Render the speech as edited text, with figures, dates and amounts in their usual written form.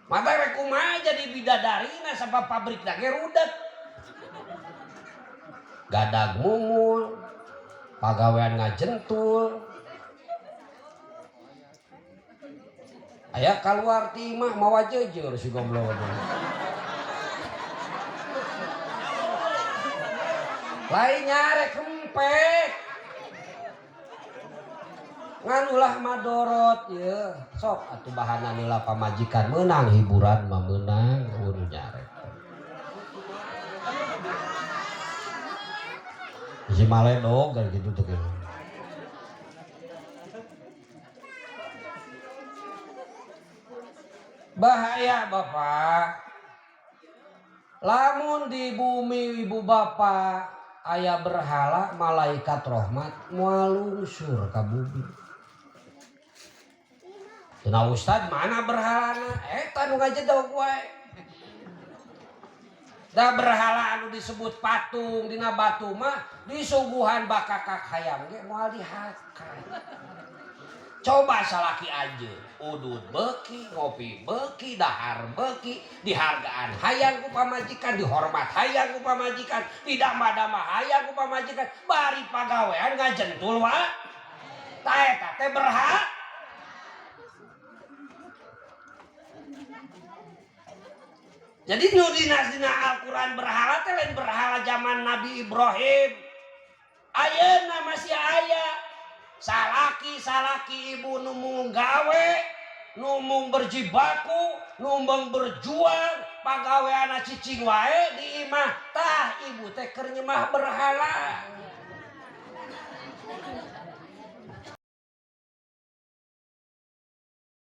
Mata rek kumaha jadi bidadarina sabab pabrik ge rudet. Gadag mumul, pagawean ngajentul. Aya kaluar ti imah mawa jeujeur si goblok. Lain nyarek kempek. Ngan ulah madorot ye sok atuh bahanan heula pamajikan meunang hiburan mah meunang eueuh nyarek. Si maledog kan gitu tuh. Bahaya Bapak. Lamun di bumi ibu bapak aya berhala malaikat rahmat moal lungsur ka bumi. Cenah ustad mana berhalana? Eta nu ngajedog wae. Da berhala anu disebut patung dina batu mah disuguhan bakakak hayam ge moal dihakan. Coba salaki anjeun udud beuki, ngopi beuki, dahar beuki, dihargaan hayang ku pamajikan, dihormat hayang ku pamajikan, didamba-damba hayang ku pamajikan, bari pagawean ngajentul wae. Tah eta teh berhak. Jadi nu dina Al-Qur'an berhala teh lain berhala zaman Nabi Ibrahim. Ayeuna masih aya salaki-salaki ibu nu mung gawe, nu mung berjibaku, nu mung berjuang, pagaweanna cicing wae di imah. Tah ibu teh keur nyemah berhala.